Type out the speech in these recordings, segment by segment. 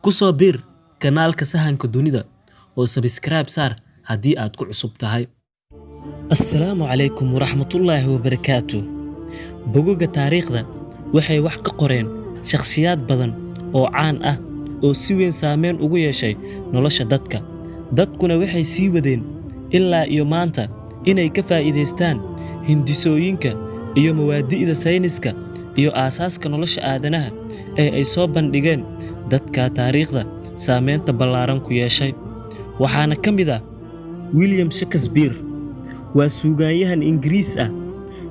Ku soo biir kanaalka Sahanka Dunida oo subscribe saar haddii aad ku cusub tahay. Assalaamu calaykum waraxmatullaahi wabarakaatu. Bogagga taariikhda waxay wax ka qoreen shakhsiyaad badan oo caan ah oo si weyn saameyn ugu yeeshay nolosha dadka. Dadkuna waxay sii wadeen ilaa iyo maanta inay ka faa'iidaystaan hindisooyinka iyo mabaadi'da sayniska iyo aasaaska nolosha aadanaha ee ay soo bandhigeen dadka taariikhda saameynta ballaaran ku yeeshay. Waxaana ka mid ah William Shakespeare. Waa suugaanyahan Ingiriis ah,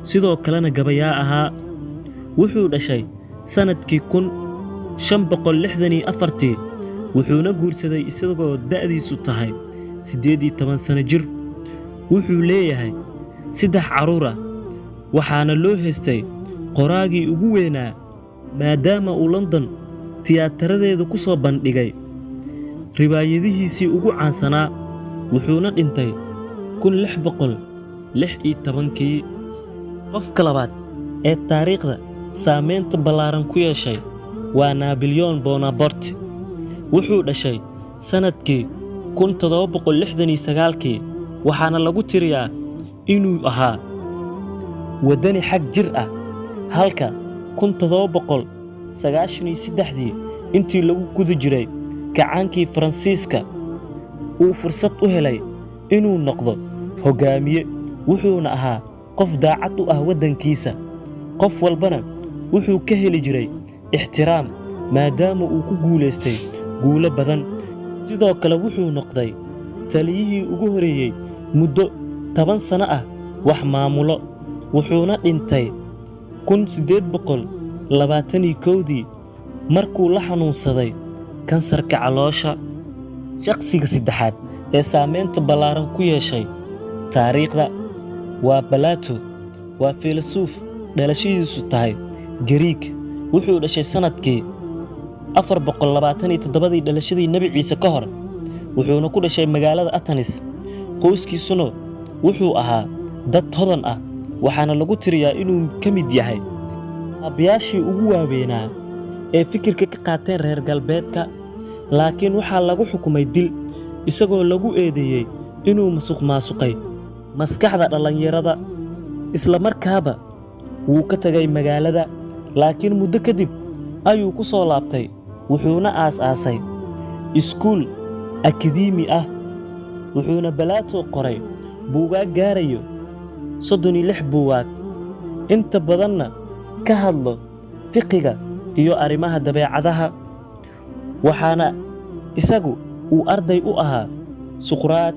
sidoo kalena gabayaa ahaa. Wuxuu dhashay sannadkii 1564-tii, wuxuuna guursaday isagoo da'diisu tahay 18 sano jir. Wuxuu leeyahay 3 carruur ah, waxaana loo heystay qoraagii ugu weynaa maadaama uu London tiyaataradeeda ku soo bandhigay riwaayadihiisii ugu caansanaa. Wuxuuna dhintay 1616-kii. Qofka labaad ee taariikhda saameynta ballaaran ku yeeshay waa Napoleon Bonaparte. Wuxuu dhashay sannadkii 1769-kii, waxaana lagu tiriyaa inuu ahaa waddani xag jir ah, halka 1793-dii intii lagu guda jiray kacaankii Faransiiska uu fursad u helay inuu noqdo hoggaamiye. Wuxuuna ahaa qof daacad u ah waddankiisa, qof walbana wuxuu ka heli jiray ixtiraam maadaama uu ku guulaystay guulo badan. Sidoo kale wuxuu noqday taliyihii ugu horreeyay muddo 10 sano ah wax maamulo, wuxuuna dhintay 1821-dii markuu la xanuunsaday kansarka caloosha. Shakhsiga saddexaad ee saameynta ballaaran ku yeeshay taariikhda waa Plato. Waa fiilasuuf dhalashadiisu tahay Gariig. Wuxuu dhashay sannadkii 427-dii dhalashadii Nebi Ciise ka hor, wuxuuna ku dhashay magaalada Athens. Qoyskiisuna wuxuu ahaa dad hodan ah, waxaana lagu tiriyaa inuu ka mid yahay aabbayaashii ugu waaweynaa ee fikirka ka qaateen reer galbeedka. Laakiin waxaa lagu xukumay dil, isagoo lagu eedeeyey inuu musuqmaasuqay maskaxda dhallinyarada. Isla markaaba wuu ka tagay magaalada, laakiin muddo kadib ayuu ku soo laabtay, wuxuuna aas-aasay iskuul akadeemi ah. Wuxuuna Plato qoray buugaag gaarayo 36 buugaag, inta badanna ka hadlo fiqiga iyo arrimaha dabeecadaha. Waxaana isagu uu arday u ahaa Suqraat.